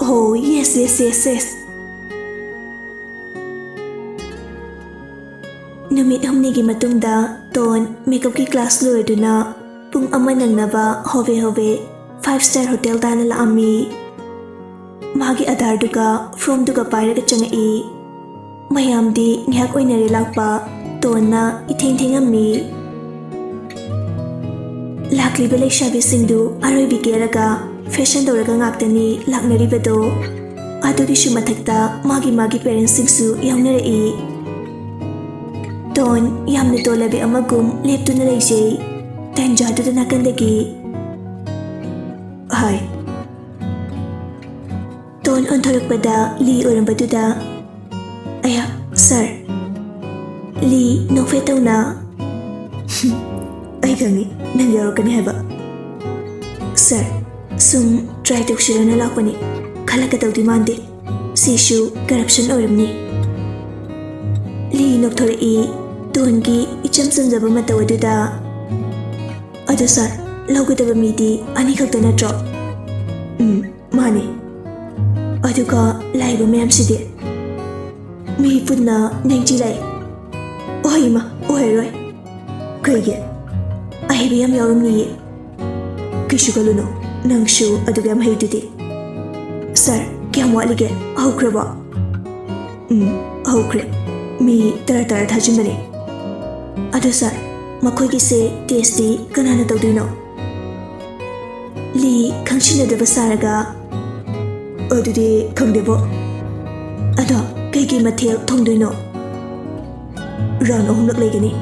"ꯍꯣ, ꯌꯦꯁ, ꯌꯦꯁ, ꯌꯦꯁ, ꯌꯦꯁ꯫" ꯅꯨꯃꯤꯠ ꯍꯨꯝꯅꯤꯒꯤ ꯃꯇꯨꯡꯗ ꯇꯣꯟ ꯃꯦꯀꯞꯀꯤ ꯀ꯭ꯂꯥꯁ ꯂꯣꯏꯔꯗꯨꯅ ꯄꯨꯡ ꯑꯃ ꯅꯪꯅꯕ ꯍꯣꯕꯦ ꯍꯣꯕꯦ ꯐꯥꯏꯚ ꯁ꯭ꯇꯥꯔ ꯍꯣꯇꯦꯜ ꯇꯥꯟꯅ ꯂꯥꯛꯑꯝꯃꯤ꯫ ꯃꯥꯒꯤ ꯑꯙꯥꯔꯗꯨꯒ ꯐꯣꯔꯝꯗꯨꯒ ꯄꯥꯏꯔꯒ ꯆꯪꯉꯛꯏ꯫ ꯃꯌꯥꯝꯗꯤ ꯉꯥꯏꯍꯥꯛ ꯑꯣꯏꯅꯔꯦ ꯂꯥꯛꯄ, ꯇꯣꯟꯅ ꯏꯊꯦꯡ ꯊꯦꯡꯉꯝꯃꯤ꯫ ꯂꯥꯛꯂꯤꯕ ꯂꯩꯁꯥꯕꯤꯁꯤꯡꯗꯨ ꯑꯔꯣꯏꯕꯤ ꯀꯦꯔꯒ ꯐꯦꯁꯟ ꯇꯧꯔꯒ ꯉꯥꯛꯇꯅꯤ ꯂꯥꯛꯅꯔꯤꯕꯗꯣ꯫ ꯑꯗꯨꯒꯤꯁꯨ ꯃꯊꯛꯇ ꯃꯥꯒꯤ ꯃꯥꯒꯤ ꯄꯦꯔꯦꯟꯁꯁꯤꯡꯁꯨ ꯌꯥꯎꯅꯔꯛꯏ꯫ ꯇꯣꯟ ꯌꯥꯝꯅ ꯇꯣꯜꯂꯕꯤ ꯑꯃꯒꯨꯝ ꯂꯦꯞꯇꯨꯅ ꯂꯩꯖꯩ꯫ ꯇꯟꯖꯥꯗꯨꯗ ꯅꯥꯀꯟꯗꯒꯤ, "ꯍꯥꯏ꯫" ꯇꯣꯟ ꯑꯣꯟꯊꯣꯔꯛꯄꯗ ꯂꯤ ꯑꯣꯏꯔꯝꯕꯗꯨꯗ, "ꯑꯌꯥ, ꯁꯥꯔ꯫" ꯂꯤ ꯅꯣꯛꯐꯦꯠ ꯇꯧꯅ, "ꯑꯩ ꯈꯪꯉꯤ ꯅꯪ ꯌꯥꯎꯔꯛꯀꯅꯤ ꯍꯥꯏꯕ꯫ ꯁꯥꯔ, ꯁꯨꯝ ꯇ꯭ꯔꯥꯏ ꯇꯧꯁꯤꯔꯅ ꯂꯥꯛꯄꯅꯤ꯫ ꯈꯜꯂꯛꯀꯗꯧꯗꯤ ꯃꯥꯟꯗꯦ꯫ ꯁꯤꯁꯨ ꯀꯔꯞꯁꯟ ꯑꯣꯏꯔꯝꯅꯤ꯫" ꯂꯤ ꯅꯣꯛꯊꯣꯔꯛꯏ, ꯇꯣꯟꯒꯤ ꯏꯆꯝ ꯆꯝꯖꯕ ꯃꯇꯧ ꯑꯗꯨꯗ꯫ "ꯑꯗꯣ ꯁꯥꯔ, ꯂꯧꯒꯗꯕ ꯃꯤꯗꯤ ꯑꯅꯤꯈꯛꯇ ꯅꯠꯇ꯭ꯔꯣ?" "ꯎꯝ, ꯃꯥꯅꯤ꯫ ꯑꯗꯨꯒ ꯂꯥꯛꯏꯕ ꯃꯌꯥꯝꯁꯤꯗꯤ?" "ꯃꯤ ꯄꯨꯟꯅ ꯅꯥꯏꯟꯇꯤ ꯂꯥꯛꯏ꯫" "ꯑꯣ ꯏꯃꯥ, ꯑꯣꯏꯔꯔꯣꯏ꯫" "ꯀꯩꯒꯤ?" "ꯑꯍꯩꯕ ꯌꯥꯝ ꯌꯥꯎꯔꯝꯅꯤꯌꯦ꯫" "ꯀꯩꯁꯨ ꯈꯜꯂꯨꯅꯨ, ꯅꯪꯁꯨ ꯑꯗꯨꯒ ꯌꯥꯝ ꯍꯩꯗꯨꯗꯤ꯫" "ꯁꯥꯔ, ꯀꯌꯥꯝ ꯋꯥꯠꯂꯤꯒꯦ? ꯍꯧꯈ꯭ꯔꯕꯣ?" "ꯎꯝ, ꯍꯧꯈ꯭ꯔꯦ꯫ ꯃꯤ ꯇꯔꯥ ꯇꯔꯥ ꯊꯥꯖꯤꯟꯕꯅꯦ꯫" "ꯑꯗꯣ ꯁꯥꯔ, ꯃꯈꯣꯏꯒꯤꯁꯦ ꯇꯦꯁꯇꯤ ꯀꯅꯥꯅ ꯇꯧꯗꯣꯏꯅꯣ?" ꯂꯤ ꯈꯪꯁꯤꯟꯅꯗꯕ ꯁꯥꯔꯒ, "ꯑꯗꯨꯗꯤ ꯈꯪꯗꯦꯕꯣ꯫ ꯑꯗꯣ ꯀꯩꯀꯩ ꯃꯊꯦꯜ ꯊꯣꯡꯗꯣꯏꯅꯣ?" "ꯔꯥꯎꯟ ꯑꯍꯨꯝꯂꯛ ꯂꯩꯒꯅꯤ꯫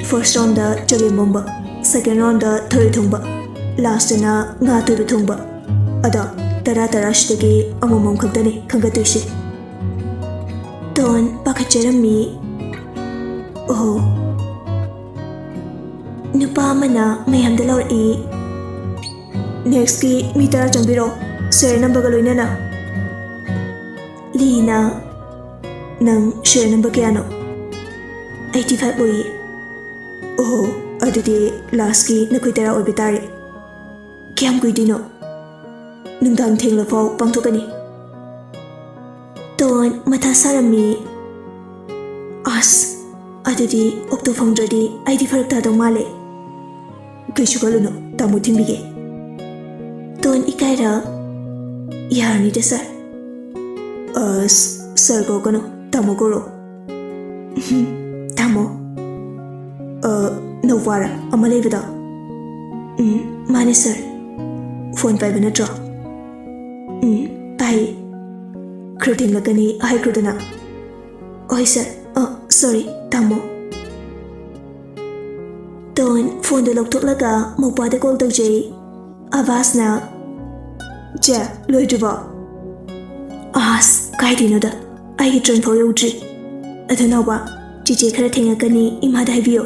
ꯐꯥꯔꯁ ꯔꯥꯎꯟꯗ ꯆꯒꯦꯝ ꯄꯣꯝꯕ, ꯁꯦꯀꯦꯟ ꯔꯥꯎꯟꯗ ꯊꯔꯣꯏ ꯊꯣꯡꯕ, ꯂꯥꯁꯇꯅ ꯉꯥ ꯑꯇꯣꯏꯕ ꯊꯣꯡꯕ꯫ ꯑꯗꯣ ꯇꯔꯥ ꯇꯔꯥꯁꯤꯗꯒꯤ ꯑꯃꯃꯝ ꯈꯛꯇꯅꯤ ꯈꯟꯒꯠꯇꯣꯏꯁꯦ꯫ ꯇꯣꯟ ꯄꯥꯈꯠꯆꯔꯝꯃꯤ꯫ ꯑꯣꯍꯣ꯫ ꯅꯨꯄꯥ ꯑꯃꯅ ꯃꯌꯥꯝꯗ ꯂꯥꯎꯔꯛꯏ, "ꯅꯦꯛꯁꯀꯤ ꯃꯤ ꯇꯔꯥ ꯆꯪꯕꯤꯔꯣ, ꯁꯦꯔꯦꯜ ꯅꯝꯕꯔꯒ ꯂꯣꯏꯅꯅ꯫" ꯂꯤꯅ, "ꯅꯪ ꯁꯦꯔꯦꯜ ꯅꯝꯕꯔ ꯀꯌꯥꯅꯣ?" "ꯑꯩꯠꯇꯤ ꯐꯥꯏꯚ ꯑꯣꯏꯌꯦ꯫" "ꯑꯣꯍꯣ, ꯑꯗꯨꯗꯤ ꯂꯥꯁꯀꯤ ꯅꯈꯣꯏ ꯇꯔꯥ ꯑꯣꯏꯕ ꯇꯥꯔꯦ꯫ ꯀꯌꯥꯝ ꯀꯨꯏꯗꯣꯏꯅꯣ?" "ꯅꯨꯡꯗꯥꯡ ꯊꯦꯡꯂꯐꯥꯎ ꯄꯥꯡꯊꯣꯛꯀꯅꯤ꯫" ꯇꯣꯟ ꯃꯊꯥ ꯁꯥꯔꯝꯃꯤ꯫ "ꯑꯁ, ꯑꯗꯨꯗꯤ ꯑꯣꯛꯇꯣ ꯐꯪꯗ꯭ꯔꯗꯤ ꯑꯩꯗꯤ ꯐꯔꯛ ꯇꯥꯗꯧ ꯃꯥꯜꯂꯦ꯫" "ꯀꯩꯁꯨ ꯈꯜꯂꯨꯅꯨ, ꯇꯥꯃꯣ ꯊꯤꯟꯕꯤꯒꯦ꯫" ꯇꯣꯟ ꯏꯀꯥꯏꯔ, "ꯌꯥꯔꯅꯤꯗ ꯁꯥꯔ꯫" "ꯑꯁ, ꯁꯥꯔ ꯀꯧꯔꯛꯀꯅꯨ, ꯇꯥꯃꯣ ꯀꯧꯔꯣ꯫" "ꯇꯥꯃꯣ꯫ ꯑ, ꯅꯧꯄꯥꯔ ꯑꯃ ꯂꯩꯕꯗꯣ?" "ꯎꯝ, ꯃꯥꯅꯦ ꯁꯥꯔ꯫ ꯐꯣꯟ ꯄꯥꯏꯕ ꯅꯠꯇ꯭ꯔꯣ?" "ꯎꯝ, ꯄꯥꯏꯌꯦ꯫" "ꯈꯔ ꯊꯦꯡꯂꯛꯀꯅꯤ ꯍꯥꯏꯈ꯭ꯔꯣꯗꯅ꯫" "ꯍꯣꯏ ꯁꯥꯔ꯫ ꯑ, ꯁꯣꯔꯤ, ꯇꯥꯃꯣ꯫" ꯇꯣꯟ ꯐꯣꯟꯗꯣ ꯂꯧꯊꯣꯛꯂꯒ ꯃꯧꯄꯥꯗ ꯀꯣꯜ ꯇꯧꯖꯩ꯫ ꯑꯕꯥꯁꯅ, "ꯆꯦ, ꯂꯣꯏꯗ꯭ꯔꯤꯕꯣ?" "ꯑꯁ, ꯀꯥꯏꯗꯩꯅꯣꯗ, ꯑꯩꯒꯤ ꯇ꯭ꯔꯦꯟ ꯐꯥꯎ ꯌꯧꯗ꯭ꯔꯤ꯫ ꯑꯗꯣ ꯅꯥꯎꯕ, ꯆꯤꯆꯦ ꯈꯔ ꯊꯦꯡꯉꯛꯀꯅꯤ, ꯏꯃꯥꯗ ꯍꯥꯏꯕꯤꯌꯣ꯫"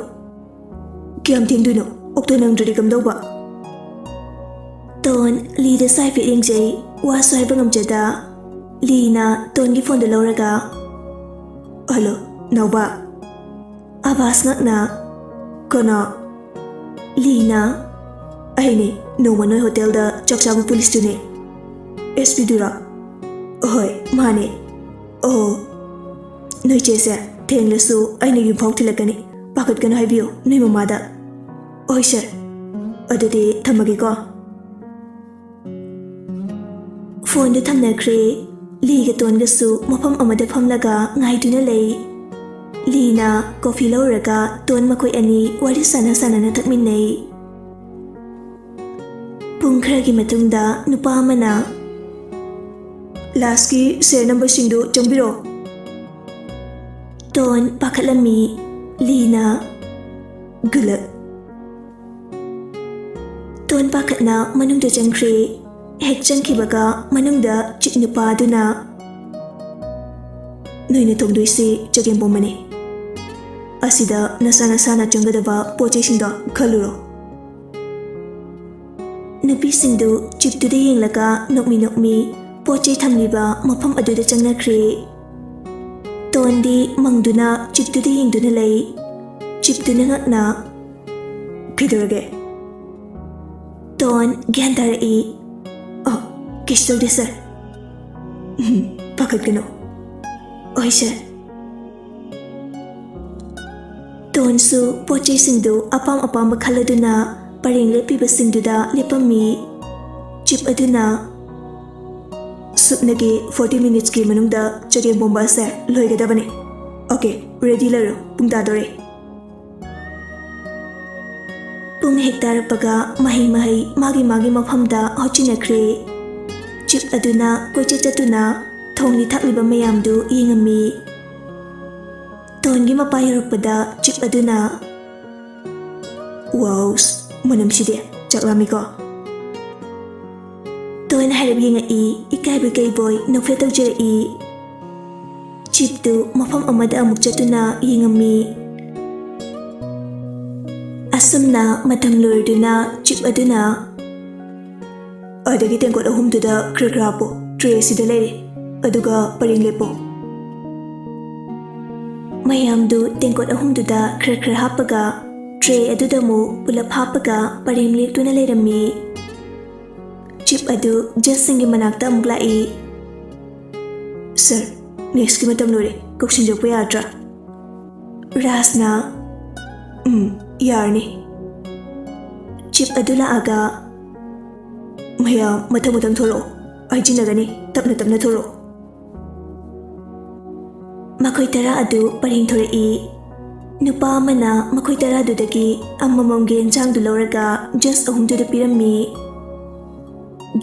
"ꯀꯌꯥꯝ ꯊꯦꯡꯗꯣꯏꯅꯣ? ꯑꯣꯛꯇꯣ ꯅꯪꯗ꯭ꯔꯗꯤ ꯀꯝꯗꯧꯕ?" ꯇꯣꯟ ꯂꯤꯗ ꯁꯥꯏꯐꯦꯠ ꯌꯦꯡꯖꯩ, ꯋꯥꯁꯨ ꯍꯥꯏꯕ ꯉꯝꯖꯗ꯫ ꯂꯤꯅ ꯇꯣꯟꯒꯤ ꯐꯣꯟꯗꯣ ꯂꯧꯔꯒ, "ꯍꯜꯂꯣ, ꯅꯥꯎꯕ꯫" ꯑꯕꯥꯁ ꯉꯛꯅ, "ꯀꯅꯥ?" ꯂꯤꯅ, "ꯑꯩꯅꯦ, ꯅꯣꯡꯃ ꯅꯣꯏ ꯍꯣꯇꯦꯜꯗ ꯆꯥꯛ ꯆꯥꯕ ꯄꯨꯂꯤꯁꯇꯨꯅꯦ꯫" "ꯑꯦꯁ ꯄꯤꯗꯨꯔꯥ?" "ꯍꯣꯏ, ꯃꯥꯅꯦ꯫" "ꯑꯣ, ꯅꯣꯏ ꯆꯦꯁꯦ ꯊꯦꯡꯂꯁꯨ ꯑꯩꯅ ꯌꯨꯝ ꯐꯥꯎ ꯊꯤꯜꯂꯛꯀꯅꯤ, ꯄꯥꯈꯠꯀꯅꯨ ꯍꯥꯏꯕꯤꯌꯨ ꯅꯣꯏ ꯃꯃꯥꯗ꯫" "ꯍꯣꯏ ꯁꯥꯔ, ꯑꯗꯨꯗꯤ ꯊꯝꯃꯒꯦꯀꯣ꯫" ꯐꯣꯟꯗꯨ ꯊꯝꯅꯈ꯭ꯔꯦ꯫ ꯂꯤꯒ ꯇꯣꯟꯒꯁꯨ ꯃꯐꯝ ꯑꯃꯗ ꯐꯝꯂꯒ ꯉꯥꯏꯗꯨꯅ ꯂꯩ꯫ ꯂꯤꯅ ꯀꯣꯐꯤ ꯂꯧꯔꯒ ꯇꯣꯟ ꯃꯈꯣꯏ ꯑꯅꯤ ꯋꯥꯔꯤ ꯁꯥꯟꯅ ꯁꯥꯟꯅꯅ ꯊꯛꯃꯤꯟꯅꯩ꯫ ꯄꯨꯡ ꯈꯔꯒꯤ ꯃꯇꯨꯡꯗ ꯅꯨꯄꯥ ꯑꯃꯅ, "ꯂꯥꯁꯀꯤ ꯁꯦꯔꯤꯌꯦꯜ ꯅꯝꯕꯔꯁꯤꯡꯗꯨ ꯆꯪꯕꯤꯔꯣ꯫" ꯇꯣꯟ ꯄꯥꯈꯠꯂꯝꯃꯤ꯫ ꯂꯤꯅ, "Good luck꯫" ꯇꯣꯟ ꯄꯥꯈꯠꯅ ꯃꯅꯨꯡꯗ ꯆꯪꯈ꯭ꯔꯦ꯫ ꯍꯦꯛ ꯆꯪꯈꯤꯕꯒ ꯃꯅꯨꯡꯗ ꯆꯤꯞ ꯅꯨꯄꯥ ꯑꯗꯨꯅ, "ꯅꯣꯏꯅ ꯊꯣꯡꯗꯣꯏꯁꯤ ꯆꯒꯦꯝꯄꯣꯝꯕꯅꯤ꯫ ꯑꯁꯤꯗ ꯅꯁꯥ ꯅꯁꯥꯅ ꯆꯪꯒꯗꯕ ꯄꯣꯠ ꯆꯩꯁꯤꯡꯗꯣ ꯈꯜꯂꯨꯔꯣ꯫" ꯅꯨꯄꯤꯁꯤꯡꯗꯨ ꯆꯤꯞꯇꯨꯗ ꯌꯦꯡꯂꯒ ꯅꯣꯛꯃꯤ ꯅꯣꯛꯃꯤ ꯄꯣꯠ ꯆꯩ ꯊꯝꯂꯤꯕ ꯃꯐꯝ ꯑꯗꯨꯗ ꯆꯪꯅꯈ꯭ꯔꯦ꯫ ꯇꯣꯟꯗꯤ ꯃꯪꯗꯨꯅ ꯆꯤꯞꯇꯨꯗ ꯌꯦꯡꯗꯨꯅ ꯂꯩ꯫ ꯆꯤꯞꯇꯨꯅ ꯉꯛꯅ, "ꯀꯩꯗꯧꯔꯒꯦ?" ꯇꯣꯟ ꯒ꯭ꯌꯥꯟ ꯇꯥꯔꯛꯏ꯫ "ꯑꯣ, ꯀꯩꯁꯨ ꯇꯧꯗꯦ, ꯁꯥꯔ꯫" "ꯎꯝ, ꯄꯥꯈꯠꯀꯅꯨ꯫" "ꯍꯣꯏ, ꯁꯥꯔ꯫" ꯇꯣꯟꯁꯨ ꯄꯣꯠ ꯆꯩꯁꯤꯡꯗꯨ ꯑꯄꯥꯝ ꯑꯄꯥꯝꯕ ꯈꯜꯂꯗꯨꯅ ꯄꯔꯦꯡ ꯂꯦꯞꯄꯤꯕꯁꯤꯡꯗꯨꯗ ꯂꯦꯞꯄꯝꯃꯤ꯫ ꯆꯤꯞ ꯑꯗꯨꯅ, "ꯁꯨꯞꯅꯒꯤ forty minutesꯀꯤ ꯃꯅꯨꯡꯗ ꯆꯒꯦꯝ ꯄꯣꯝꯕ ꯑꯁꯦ ꯂꯣꯏꯒꯗꯕꯅꯤ꯫ ꯑꯣꯀꯦ, ꯔꯦꯗꯤ ꯂꯩꯔꯣ, ꯄꯨꯡ ꯇꯥꯗꯣꯔꯦ꯫" ꯄꯨꯡ ꯍꯦꯛ ꯇꯥꯔꯛꯄꯒ ꯃꯍꯩ ꯃꯍꯩ ꯃꯥꯒꯤ ꯃꯥꯒꯤ ꯃꯐꯝꯗ ꯍꯧꯆꯤꯟꯅꯈ꯭ꯔꯦ꯫ ꯆꯤꯞ ꯑꯗꯨꯅ ꯀꯣꯏꯆꯠ ꯆꯠꯇꯨꯅ ꯊꯣꯡꯂꯤ ꯊꯥꯛꯂꯤꯕ ꯃꯌꯥꯝꯗꯨ ꯌꯦꯡꯉꯝꯃꯤ꯫ ꯇꯣꯟꯒꯤ ꯃꯄꯥ ꯌꯧꯔꯛꯄꯗ ꯆꯤꯞ ꯑꯗꯨꯅ, "ꯋꯥꯎꯁ, ꯃꯅꯝꯁꯤꯗꯤ ꯆꯥꯛ ꯂꯥꯝꯃꯤꯀꯣ?" ꯇꯣꯟ ꯍꯥꯏꯔꯞ ꯌꯦꯡꯉꯛꯏ, ꯏꯀꯥꯏꯕꯣꯏ ꯀꯩꯕꯣꯏ ꯅꯣꯛꯐꯦꯠ ꯇꯧꯖꯔꯛꯏ꯫ ꯆꯤꯞꯇꯨ ꯃꯐꯝ ꯑꯃꯗ ꯑꯃꯨꯛ ꯆꯠꯇꯨꯅ ꯌꯦꯡꯉꯝꯃꯤ꯫ ꯑꯁꯨꯝꯅ ꯃꯇꯝ ꯂꯣꯏꯔꯗꯨꯅ ꯆꯤꯞ ꯑꯗꯨꯅ, "ꯑꯗꯒꯤ ꯇꯦꯡꯀꯣꯠ ꯑꯍꯨꯝꯗꯨꯗ ꯈꯔ ꯈꯔ ꯍꯥꯞꯄꯣ, ꯇ꯭ꯔꯦ ꯑꯁꯤꯗ ꯂꯩꯔꯦ, ꯑꯗꯨꯒ ꯄꯔꯦꯡ ꯂꯦꯞꯄꯣ꯫" ꯃꯌꯥꯝꯗꯨ ꯇꯦꯡꯀꯣꯠ ꯑꯍꯨꯝꯗꯨꯗ ꯈꯔ ꯈꯔ ꯍꯥꯞꯄꯒ ꯇ꯭ꯔꯦ ꯑꯗꯨꯗ ꯑꯃꯨꯛ ꯄꯨꯂꯞ ꯍꯥꯞꯄꯒ ꯄꯔꯦꯡ ꯂꯦꯞꯇꯨꯅ ꯂꯩꯔꯝꯃꯤ꯫ ꯆꯤꯞ ꯑꯗꯨ ꯖꯖꯁꯤꯡꯒꯤ ꯃꯅꯥꯛꯇ ꯑꯃꯨꯛ ꯂꯥꯛꯏ꯫ "ꯁꯥꯔ, ꯅꯦꯛꯁꯀꯤ ꯃꯇꯝ ꯂꯣꯏꯔꯦ, ꯀꯧꯁꯤꯟꯖꯔꯛꯄ ꯌꯥꯗ꯭ꯔꯥ?" ꯔꯥꯖꯅ, "ꯎꯝ, ꯌꯥꯔꯅꯤ꯫" ꯆꯤꯞ ꯑꯗꯨ ꯂꯥꯛꯑꯒ, "ꯃꯌꯥꯝ ꯃꯊꯪ ꯃꯊꯪ ꯊꯣꯔꯛꯑꯣ, ꯍꯥꯏꯖꯤꯟꯅꯒꯅꯤ, ꯇꯞꯅ ꯇꯞꯅ ꯊꯣꯔꯛꯑꯣ꯫" ꯃꯈꯣꯏ ꯇꯔꯥ ꯑꯗꯨ ꯄꯔꯦꯡ ꯊꯣꯔꯛꯏ꯫ ꯅꯨꯄꯥ ꯑꯃꯅ ꯃꯈꯣꯏ ꯇꯔꯥꯗꯨꯗꯒꯤ ꯑꯃꯃꯝꯒꯤ ꯌꯦꯟꯁꯥꯡꯗꯨ ꯂꯧꯔꯒ ꯖꯖ ꯑꯍꯨꯝꯗꯨꯗ ꯄꯤꯔꯝꯃꯤ꯫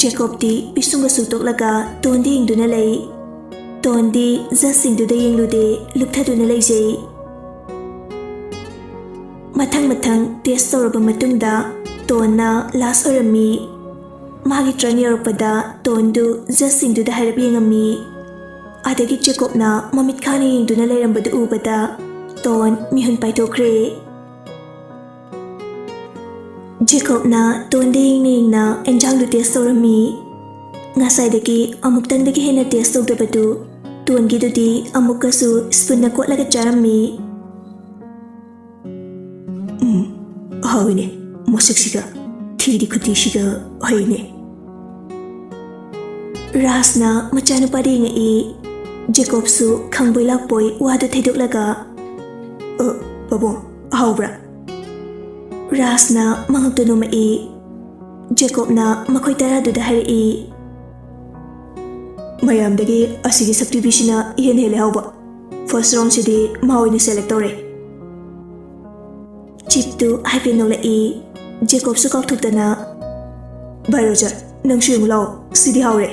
ꯖꯦꯀꯣꯕꯇꯤ ꯄꯤꯁꯨꯝꯒ ꯁꯨꯛꯇꯣꯛꯂꯒ ꯇꯣꯟꯗ ꯌꯦꯡꯗꯨꯅ ꯂꯩ꯫ ꯇꯣꯟꯗꯤ ꯖꯖꯁꯤꯡꯗꯨꯗ ꯌꯦꯡꯂꯨꯗꯦ, ꯂꯨꯞꯊꯗꯨꯅ ꯂꯩꯖꯩ꯫ ꯃꯊꯪ ꯃꯊꯪ ꯇꯦꯁ ꯇꯧꯔꯕ ꯃꯇꯨꯡꯗ ꯇꯣꯟꯅ ꯂꯥꯁ ꯑꯣꯏꯔꯝꯃꯤ꯫ ꯃꯥꯒꯤ ꯇꯔꯟ ꯌꯧꯔꯛꯄꯗ ꯇꯣꯟꯗꯨ ꯖꯖꯁꯤꯡꯗꯨꯗ ꯍꯥꯏꯔꯞ ꯌꯦꯡꯉꯝꯃꯤ꯫ ꯑꯗꯒꯤ ꯖꯦꯀꯣꯕꯅ ꯃꯃꯤꯠ ꯈꯥꯅ ꯌꯦꯡꯗꯨꯅ ꯂꯩꯔꯝꯕꯗꯨ ꯎꯕꯗ ꯇꯣꯟ ꯃꯤꯍꯨꯟ ꯄꯥꯏꯊꯣꯛꯈ꯭ꯔꯦ꯫ ꯖꯦꯀꯣꯕꯅ ꯇꯣꯟꯗ ꯌꯦꯡꯅ ꯌꯦꯡꯅ ꯑꯦꯟꯖꯥꯡꯗꯨ ꯇꯦꯁ ꯇꯧꯔꯝꯃꯤ꯫ ꯉꯁꯥꯏꯗꯒꯤ ꯑꯃꯨꯛꯇꯪꯗꯒꯤ ꯍꯦꯟꯅ ꯇꯦꯁ ꯇꯧꯗꯕꯗꯨ ꯇꯣꯟꯒꯤꯗꯨꯗꯤ ꯑꯃꯨꯛꯀꯁꯨ ꯁ꯭ꯄꯨꯟꯅ ꯀꯣꯠꯂꯒ ꯆꯥꯔꯝꯃꯤ꯫ ꯎꯝ, ꯍꯥꯎꯏꯅꯦ꯫ ꯃꯁꯛꯁꯤꯒ, ꯊꯤꯗꯤ ꯈꯨꯊꯤꯁꯤꯒ ꯍꯩꯅꯦ꯫ ꯔꯥꯖꯅ ꯃꯆꯥꯅꯨꯄꯥꯗ ꯌꯦꯡꯉꯛꯏ꯫ ꯖꯦꯀꯣꯕꯁꯨ ꯈꯪꯕꯣꯏ ꯂꯥꯛꯄꯣꯏ ꯋꯥꯗꯨ ꯊꯩꯗꯣꯛꯂꯒ, "ꯑ, ꯄꯥꯕꯨꯡ, ꯍꯥꯎꯕ꯭ꯔꯥ?" ꯔꯥꯖꯅ ꯃꯉꯛꯇꯨ ꯅꯣꯝꯃꯛꯏ꯫ ꯖꯦꯀꯣꯕꯅ ꯃꯈꯣꯏ ꯇꯔꯥꯗꯨꯗ ꯍꯥꯏꯔꯛꯏ, "ꯃꯌꯥꯝꯗꯒꯤ ꯑꯁꯤꯒꯤ ꯁꯛꯇꯤꯕꯤꯁꯤꯅ ꯏꯍꯦꯟ ꯍꯦꯜꯂꯦ ꯍꯥꯎꯕ꯫ ꯐꯥꯔꯁ ꯔꯥꯎꯟꯁꯤꯗꯤ ꯃꯥ ꯑꯣꯏꯅ ꯁꯦꯂꯦꯛ ꯇꯧꯔꯦ꯫" ꯆꯤꯞꯇꯨ ꯍꯥꯏꯐꯦꯠ ꯅꯣꯛꯂꯛꯏ꯫ ꯖꯦꯀꯣꯕꯁꯨ ꯀꯥꯎꯊꯣꯛꯇꯅ, "ꯚꯥꯏ ꯔꯣꯖꯔ, ꯅꯪꯁꯨ ꯌꯦꯡꯉꯨ ꯂꯥꯛꯑꯣ, ꯁꯤꯗꯤ ꯍꯥꯎꯔꯦ꯫"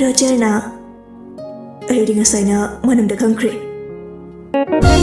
ꯔꯣꯖꯔꯅ, "ꯑꯩꯗꯤ ꯉꯁꯥꯏꯅ ꯃꯅꯝꯗ ꯈꯪꯈ꯭ꯔꯦ꯫"